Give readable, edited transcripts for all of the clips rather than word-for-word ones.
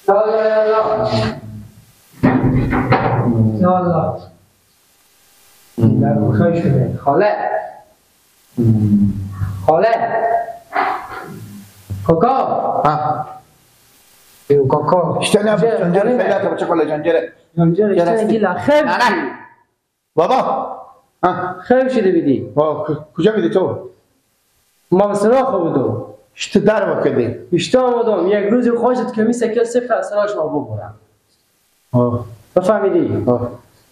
يلا يلا يلا لا خیلی شده. خاله خاله کاکا ها کاکا اشتنی جنجره فعلا بچه خاله جنجره جنجره اشتنی گیلا خیلی بابا ها خیلی شده بیدی کجا بیدی تو؟ ما بسراخ بودم اشت در وکدی اشتا آمدم یک روز خوشت که می سکل صفر از سراش ما ببرم بفهمیدی؟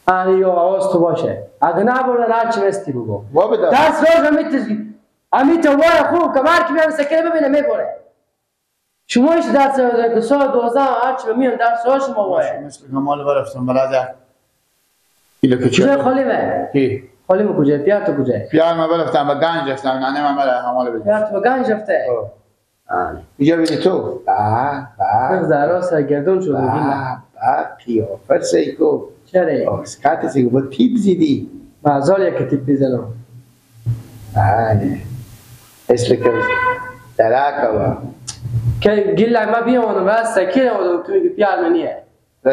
آنی یا آواز تو باشه اگه نبردن هرچی مستی بگو دست راز امیت وای خوب که هر کی میام سکل ببینه میبره شما ایش درس دارید که ساعت 12 هرچی میام درس ها شما وای مثل کمال برفتم برادر ایلو که کجا خالیمه کی خالیمه کجا پیار تو کجا پیار ما برفتم به گنج رفتم نه من برای همال بدیم پیار تو به گنج رفته اینجا بیدی تو به زهرا سرگردون شد به قیافت سیکو چرا اسکات سیکو با تیپ زیدی مازال یک تیپ بزنم بله مثل که درک با که گیل ما بیام بس سکیل آمدم تو میگی پیار منیه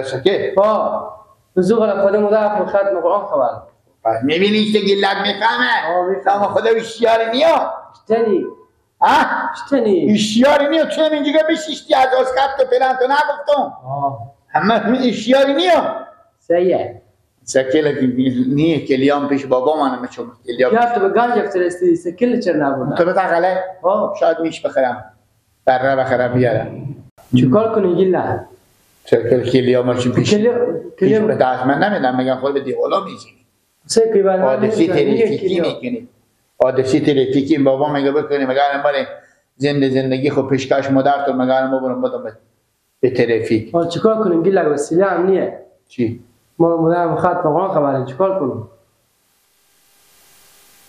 سکیل ها بزرگ خودم مدافع ختم قرآن خبر پس میبینی که گیلک میفهمه اما خدا اشیاری نیا اشتنی ها اشتنی اشیاری نیا تو اینجا بشیشتی از اسکات تو پلان تو نگفتم همه اشیاری نیا سیه سکیل نیه کلیام پیش بابا منم چون کلیام یا تو به گنج افترستی سکیل چرا نبودم تو بتغله شاید میش بخرم بره بخرم بیارم چیکار کنی گیلا سکیل کلیام چی پیش پیش به دست من نمیدم میگم خود به دیوالا میزنی سکیل آدسی تریفیکی میکنی آدسی تریفیکی بابا میگه بکنی مگر مال زنده زندگی خب پیشکش مادر تو مگر ما برم بدم به تریفیک چیکار کنیم گیلا وسیله هم نیه چی ما مدام ختم قرآن خبره چیکار کنم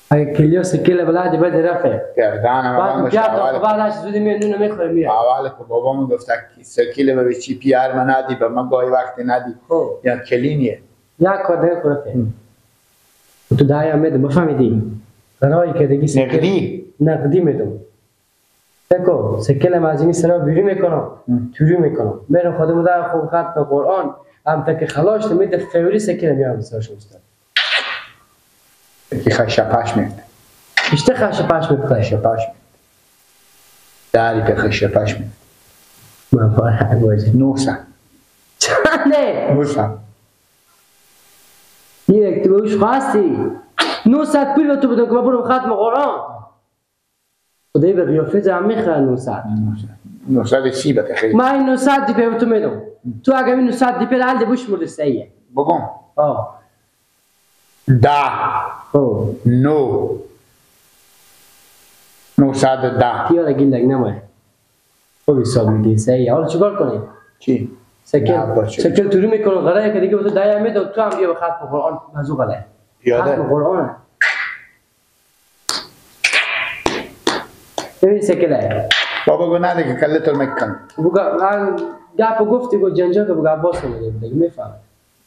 اگه کلیو سکیل بلادی بده رفه گردن بعد گردن بعدش زودی میاد نونو میخوره میاد اول که بابامون گفت سکیل به چی پیار من ندی به من گاهی وقتی ندی یا کلینیه یک کار دیگه رفه تو دایا میدم بفهمیدی برای که دیگه سکیل نقدی نقدی میدم سکو سکیل معظمی سرا بیری میکنم توری میکنم میرم خودم در خوب ختم قرآن هم تک خلاص میده فوری سکیل میارم سرش استاد که خشپش میفته اشته خشپش میفته خشپش میفته داری که خشپش میفته من فرق باشه 900 چنده 900 یک تو بهش خواستی 900 پول به تو بدم که من برم ختم قرآن خدایی به قیافه هم میخره 900 930 بده خیلی من این 900 دیپه به تو میدم تو اگه این 900 دیپه الده بوش مرده سیه بگم 10 9 910 پیاده گیلک نمایه خوب حساب میگی سیه حالا چیکار کنی؟ چی؟ سکل سکل توری میکنم قراره که دیگه به تو دایا میدم تو هم بیا به ختم قرآن مزو قله پیاده ختم قرآن ببین سکله بابا گو نده که کله تو مکن بگو گپ گفتی گو جنجال که بگو عباس اومده دیگه میفهمه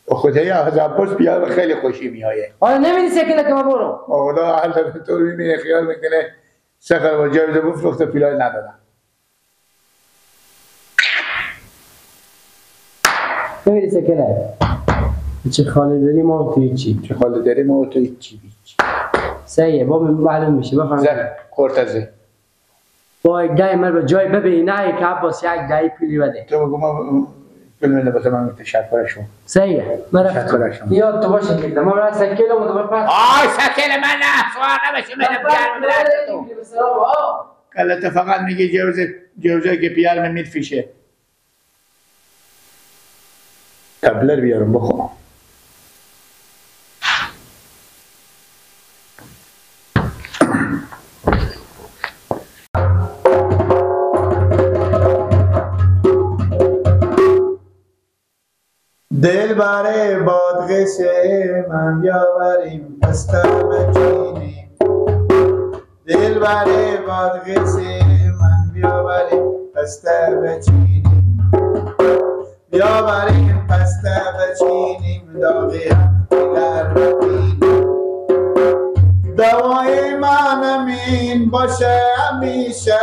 خدای از عباس بیار خیلی خوشی میایه آره نمیدی سکله که ما برو خدا حال تو میبینه خیال میکنه سخر با جای بده بفروخته پیلای ندادم نمیدی سکله چه خاله داری ما تو هیچی چه خاله داری ما تو هیچی سیه بابا معلوم میشه بفهم زه کرتزه با یک دای من به جای ببینی نه که عباس یک دای پولی بده تو بگو ما پول میده بسه من تشکر شما سیه من رفتم یاد تو باشه که ما برای سکیل اومدم آی سکیل من نه سوار نباشی من پیار من تو کلت فقط میگه جوزه جوزه که پیار من میفیشه تبلر بیارم بخورم دل بره بادغیس من بیاوریم پسته بچینیم دل بره بادغیس من بیاوریم پسته بچینیم بیاوریم پسته بچینیم داغی هم دگر ببینیم دوای منم امین باشه همیشه،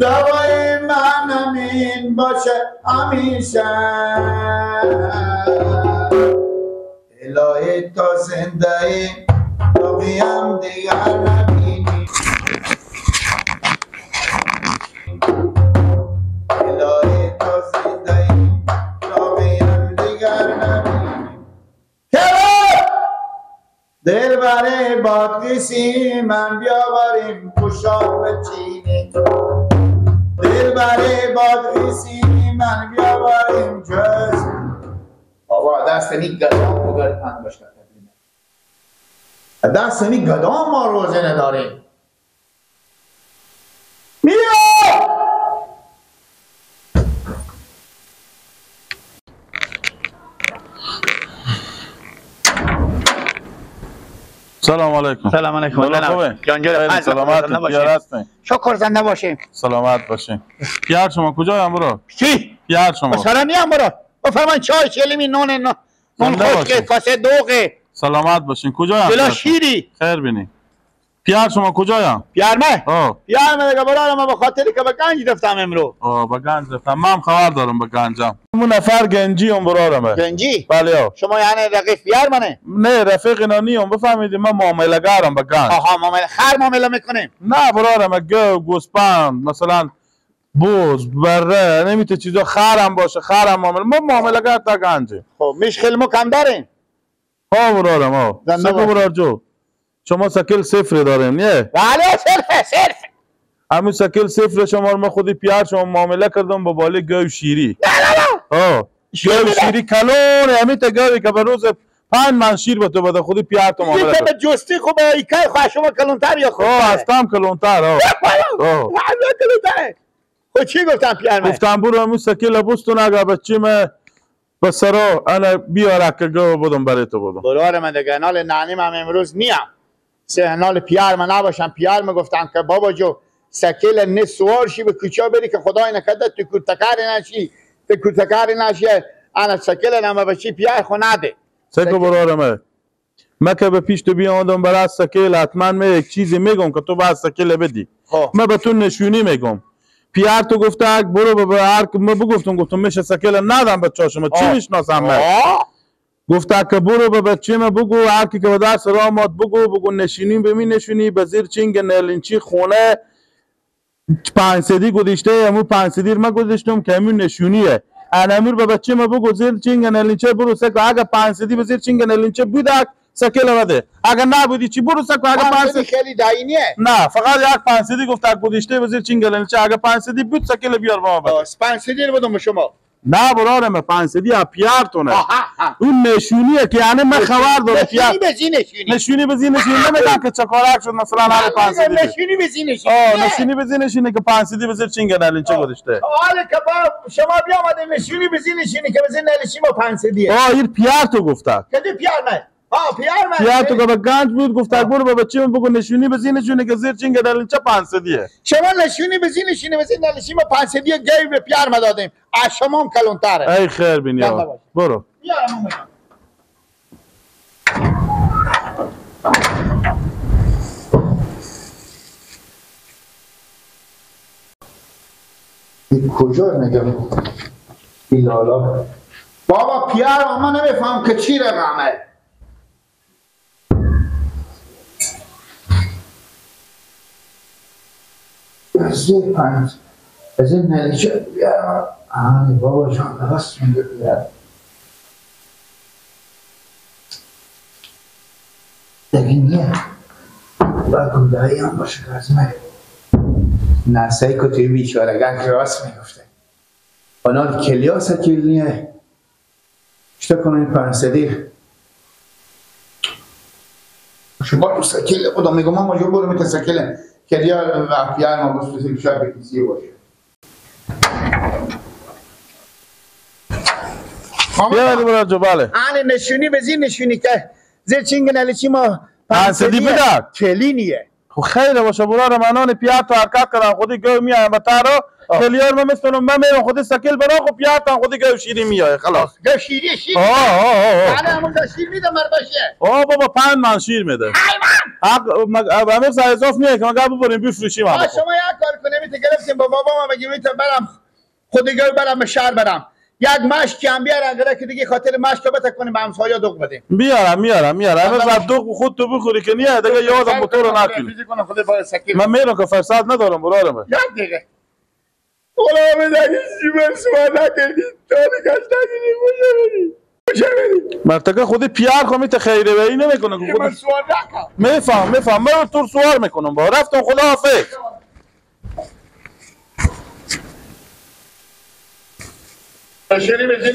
دوای من امین باشه همیشه. الهی تا زنده ایم باقی هم دیگر نبینیم. الهی تا زنده ایم باقی هم دیگر نبینیم. دل بره بادغیسی من بیاوریم خوشاب بچینیم. دل بره بادغیسی من بیاوریم جز. بابا دست می گدام بگر پند باشه، دست می گدام ما روزه نداریم. میا سلام علیکم. سلام علیکم. جان جان سلامت باشین. شکر زنده باشیم. سلامت باشین. پیار شما کجایم برو؟ چی؟ پیار شما. سلام نیم برو. بفرمایید چای چلمی نون نون خشک کاسه دوغه. سلامت باشین. کجایم؟ بلا شیری. خیر بینی. پیار شما کجایم؟ پیار من؟ پیار من دیگه برادر من به خاطر که به گنج رفتم امرو. به گنج رفتم. من هم خبر دارم به گنجم. من نفر گنجی ام برادرم. گنجی؟ بله. شما یعنی رقیق پیار منه؟ نه رفیق اینا نیم، بفهمیدی من معامله گرم به گنج. آها معامله خر معامله میکنیم؟ نه برادرم گو گوسپند مثلا بوز بره نمیته چیزا، خرم باشه خرم معامله، ما معامله گر تا گنجه. خب میش خیلی ما کم داریم. ها برادرم ها. سکو برادر جو. شما سکل صفر داریم نه؟ بله صفر صفر. همون سکل صفر شما رو من خودی پیار شما معامله کردم با بالی گاو شیری. نه نه نه. گاو شیری کلون همین تا گاوی که به روز 5 من شیر به تو بده خودی پیار تو معامله کردم. به جستی خوب ایکای خواه شما کلونتر یا خوب؟ هستم کلونتر. کلونتره. خب چی گفتم پیار من؟ گفتم برو همون سکل بستون اگه بچه من بسرا انا بیارک که گاو بدم برای تو بدم. برار من دیگه نال نعنیم هم امروز نیم. سهنال پیار من نباشم. پیار من گفتم که بابا جو سکیل نه سوار شی به کوچه بری که خدای نکرده تو کوتکار نشی، تو کوتکار نشی. انا سکیل نما بچی پیار خو نده. سکو برارم من که به پیش تو بیامدم برای سکیل حتما من یک چیزی میگم که تو باید سکیل بدی. من به تو نشونی میگم. پیار تو گفته برو به هر ما بگفتم گفتم میشه سکیل ندم به چاشم چی میشناسم من. گفته که برو به بچه ما بگو هر کی که به دست را آمد بگو بگو نشینیم به می نشونی به زیر چینگ نلینچی خونه 5 سدی گذاشته، همون 5 سدی ما گذاشتم که همون نشونیه. انامیر به بچه ما بگو زیر چینگ نلینچه برو سکو، اگه 5 سدی به زیر چینگ نلینچه بود سکل بده، اگه نبودی چی برو سکو. اگه 5 سدی خیلی داینیه. نه فقط یک 5 سدی گفته گذاشته به زیر چینگ نلینچه، اگه 5 سدی بود سکل بیار با ما بده. 5 سدی رو بدم به شما. نه برادرم 5 سدی پیارتونه. اون نشونیه که یعنی من خبر دارم. نشونی به زی نشونی. نشونی به زی نشونی نمیگم که چکارک شد مثلا هر 5 سدی. نشونی به زی نشونی. نشونی به زی نشونی که 5 سدی به زیر چینگ نلینچه گذاشته. حالا که با شما بیامده نشونی به زی نشونی که به زی نلینچه ما 5 سدیه. این پیار تو گفته. کدی پیار من؟ پیار من. پیار تو که به گنج بود گفته برو به بچه‌م بگو نشونی به زی نشونی که زیر چینگ نلینچه 5 سدیه. شما نشونی به زی نشونی به زیر نلینچه ما 5 سدیه گی به پیار ما دادیم. از شما هم کلونتره. ای خیر بینی برو. بیارم این کجا میگم این لالا بابا پیار ما نمیفهم که چی رقمه. از این پنج از این نلیچه بیارم. آه بابا جان راست میگه بیارم. دیگه نیه باید دایی هم باشه که از من نه سعی که توی بیچارگان که راست میگفته آنها کلیا سکیل نیه. چطور کنم این پنج شما سکیل خدا میگم ما جو برو میته سکیل کلیا و پیار ما گفت شاید به کسی باشه. بیا برو جو بله. آن نشونی به زیر نشونی که زیر چینگ نلچی ما 5 سدی بده کلی نیه. خب خیلی باشه برادر من پیار تو حرکت کردم خودی گو میایم به تارو کلیار من مثلا من میرم خودی سکل برا خب پیار تا خودی گو شیری میای خلاص. گو شیری شیر. آه آه همون شیر میده مر باشه. بابا 5 من شیر میده. حق امیر سر اضاف نیه که مگر ببریم بفروشیم. شما یک کار کنیم میت گرفتیم با بابا ما بگیم میت برم خودگاه برم به شهر برم یک مشک هم بیارن غره که دیگه خاطر مشک بتا کنیم به همسایه‌ها دوغ بدیم. میارم امیر صاحب دوغ خود تو بخوری که نیه دیگه یادم به تو رو نکنی. من میرم که فرصت ندارم برارم. یک دقیقه ولی من دیگه سوال نکردی تا نگاش نگیری خوشه بری مرتکه خودی پیار خو میت خیره و این نمیکنه خود من سوال نکن. میفهم من تو سوال میکنم با رفتم خدا حافظ. نشینی بزی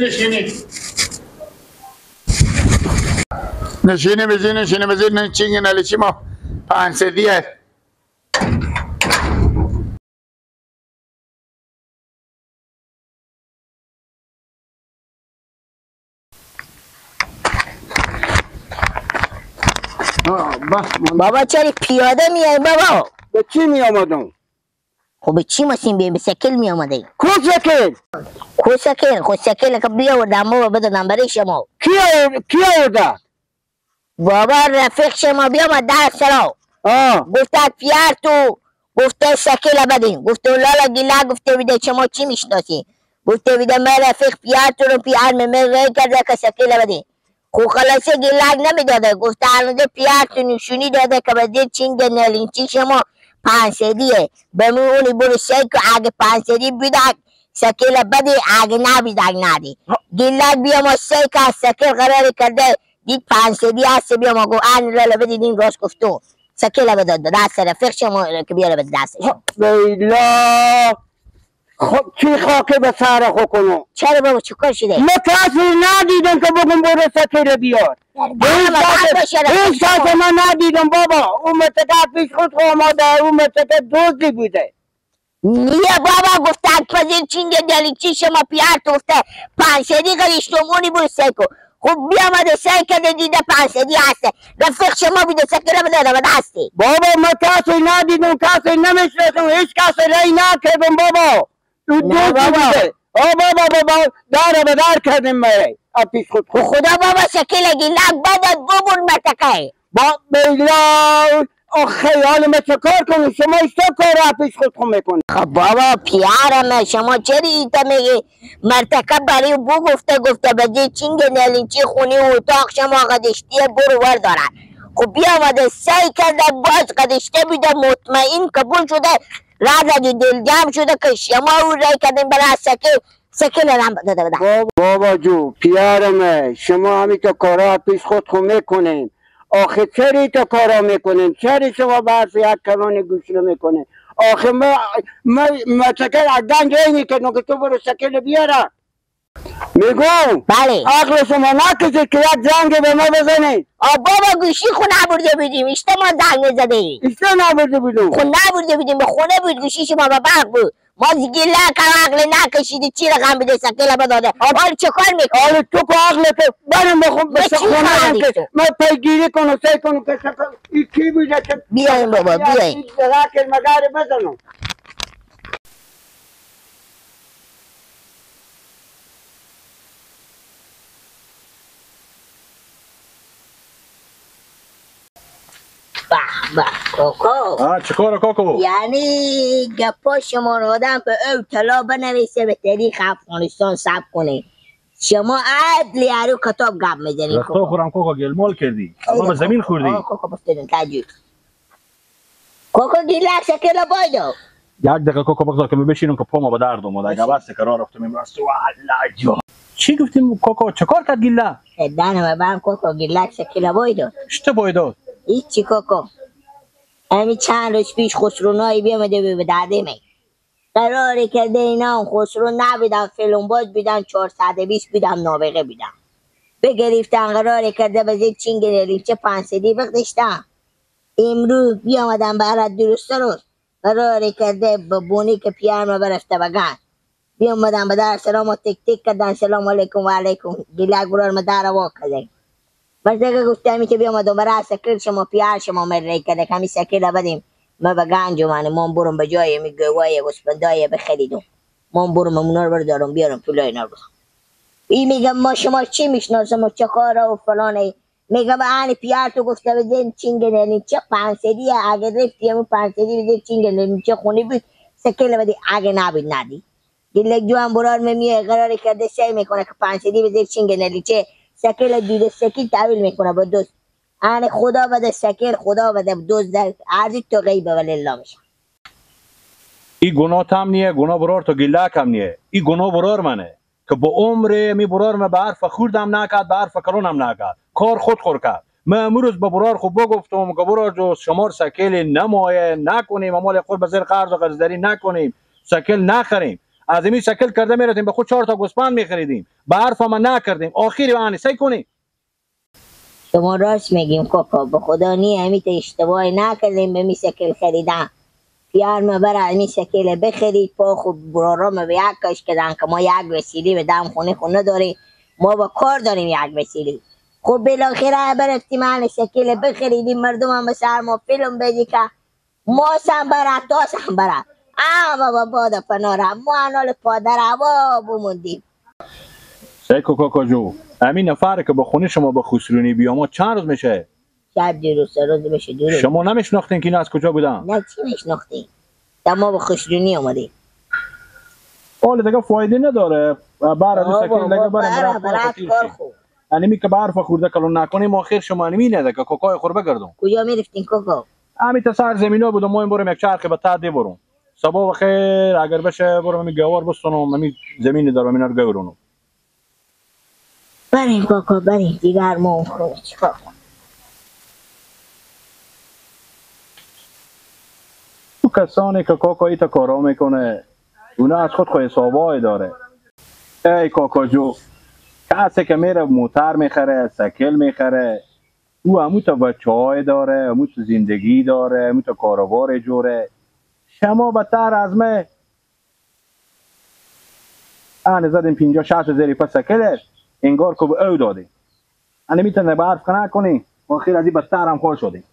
نشینی بزی نشینی نلیچی ما پانسدیه. بابا چرا پیاده میای بابا؟ به چی می آمدم؟ خب به چی ماشین بیایم؟ به سکل می آمده. کو سکل؟ کو سکل؟ خب سکل که بیاوردم بابا بدادم برای شما. کی آورده؟ بابا رفیق شما بیامد در سرا. گفته پیار تو گفته سکل بدین. گفته لالا گیلا گفته بیده شما چی میشناسی؟ گفته بیده من رفیق پیار تو رو پیار من ری کرده که سکل بدین. خو خلاصه گیلک نمیداده. گفته هنوزه پیار تو نشونی داده که به چینگ نلینچی شما پانسدیه به من اونی برو سیک اگه پانسدی بیدک سکیل بدی اگه نبیدک ندی. گیلک بیا ما سیک از سکیل قرار کرده دید پانسدی هست بیا ما گفت آن لالا بدید این راست گفتو سکیل بداد دست رفیق شما که بیاره به دست شما. بیلا چی خاکه به سر خو کنم؟ چرا بابا چیکار شده؟ من کسی ندیدم که بگم برو سکیل بیار. هیچ کس من ندیدم بابا. اون مرتکه پیش خود آماده، اون مرتکه دزدی بوده. نیه بابا گفته پذیر چینگ دلیچی شما پیار تو گفته پانسدی قریشتمونی برو سیکو. خب بیامده سعی کرده دیده پانسدی هسته رفیق شما بیده سکیل بده به دستی. بابا من کسی ندیدم، کسی نمیشناسم، هیچ کسی رای نکردم بابا. نه بابا. بابا بابا در به در کردیم میره پیش خود. خدا بابا شکل گیلک بداد ببر مرتکه. با بیلا خیال ما چه کار کنیم؟ شما ایستا کار پیش خود خون میکنی. خب بابا پیارمه شما چرا ایتا میگی مرتکه برای بو گفته گفته بزی چینگ نلینچی خونی و اتاق شما قدشتیه برو ور دارن. خب بیامده سعی کرده باز قدشته بیده مطمئن قبول شده رد دل جمع شده که شما او رای کردیم برای سکل سکل رم داده بده. بابا جو پیارمه شما همین تا کارا پیش خود خو میکنین. آخه چرا تا کارا میکنین؟ چرا شما به حرف یک کلانی گوش نمیکنین؟ آخه ما سکل از گنج ای میکنم که تو برو سکل بیاره. میگم بله عقل شما نکشید که یک زنگ به ما بزنید. بابا گوشی خو نبرده بودیم، اشته ما زنگ نزدیم. اشته نبرده بودیم؟ خو نبرده بودیم، به خونه بود گوشی شما به برق بود. ما گیلک عقل نکشیدی چی رقم بده سکل بداده. حالا چه کار میکنی؟ حالا تو که عقل که برم به خونه که من پیگیری کنم سعی کنم که این کی بوده که بیاین بابا بیاین. مگر بزنم. به کوکو. چیکار کوکو؟ یعنی گپا شما رو آدم به او طلا بنویسه به تاریخ افغانستان ثبت کنه. شما عدلی ارو کتاب گپ میزنی. رختا خورم کوکو گلمال کردی. اما به زمین خوردی. کوکو بفتیدن تاجی. کوکو گیلک شکل بایدو. یک دقیقه کوکو بگذار که بشینم که پامو به درد اومد. اگه بس قرار رفتم امروز والله جو. چی گفتیم کوکو چیکار کرد گیله؟ دانم بام کوکو گیلک شکل بایدو. چه بایدو؟ هیچی کوکو. همین چند روز پیش خسرونایی بیامده به داده می قراری کرده اینا خسرو نبیدن فیلم باز بیدن 420 بیدن نابغه بیدن بگرفتن قراری کرده به زیر چینگ ریچه 500 بخدشتن. امروز بیامدن برات درست روز قراری کرده به بونی که پیار ما برفته بگن بیامدن به در سلام و تک تک کردن سلام علیکم و علیکم گیلک برار ما در وا کرده. بس دیگه گفتم که بیامدم برای سکل شما پیار شما من کرده که همی سکل بدیم ما به گنج اومدیم ما برم به جای می گوای گوسفندای بخریدم ما برم اونا رو بردارم بیارم پولای اینا رو. این میگم ما شما چی میشناسم و چه کارا و فلان میگم آن پیار تو گفته بزن چینگ نلیچه پانسدی، اگه رفتی همون پانسدی بزن چینگ نلیچه خونی بود سکل بدی، اگه نبود ندی. گلک جوان برار میه قرار کرده سعی میکنه که پانسدی بزن چینگ نلیچه سکل دیده سکیل تحویل میکنه با دوست. آن خدا بده سکل، خدا بده دوست در عرضی تو غیبه ولله میشه. ای گناه تام نیه، گناه برار تو گلک هم نیه، ای گناه برار منه که با عمر می برار من به حرف خوردم نکرد، به حرف کلونم نکرد، کار خود خور کرد. من امروز به برار خوب بگفتم که برار جو شمار سکل نمایه نکنیم، مال خود به زیر قرض و قرضداری نکنیم، سکل نخریم. از این سکل کرده میرفتیم به خود 4 تا گوسفند میخریدیم، به حرف ما نکردیم. آخری وانی سعی کنیم. شما راست میگیم کاکا، به خدا نی همیت اشتباه نکردیم به می سکل خریدن. پیار ما برای همی سکل بخرید، پا خوب برارا ما به یک کش کردن که ما یک وسیله به دم خونه خونه داریم، ما با کار داریم یک وسیله. خب بالاخره برفتیم همی سکل بخریدیم، مردم هم به سر ما فیلم بدی که ما سم برا تا سم برا اما با باد پناه ما انال پادر هوا بموندیم. سیکو کاکا جو، همین نفر که با خونه شما با خسرونی بیا ما چند روز میشه؟ شب دیروز سه روز میشه. دیروز شما نمیشناختین که اینا از کجا بودن؟ نه چی میشناختین؟ ما با خسرونی آمدیم. حالا دیگه فایده نداره. بر از سکین دیگه برم کار خوب. انمی که برف خورده کلون نکنیم آخر شما انمی نه که کوکای خور بگردم. کجا میرفتین کوکا؟ همین تا سر زمینا بودم، ما این برم یک چرخ به ته برم. صبح بخیر اگر بشه برم می گوار بستونم، می زمین دارم اینا رو گورونم. بریم کاکا بریم دیگر ما خونه چیکار کنیم؟ تو کسانی که کاکا ایتا کارا میکنه اونا از خود خود حسابای داره. ای کاکا جو، کسی که میره موتر میخره، سکل میخره، او همو تا بچه های داره، همو تا زندگی داره، همو تا کاروبار جوره. شما بتر از من انا زدیم 50-60 زیری پس سکلش انگار که به او دادیم. انا میتونه به حرف کنه کنی آخر از این بدتر هم خور شدیم.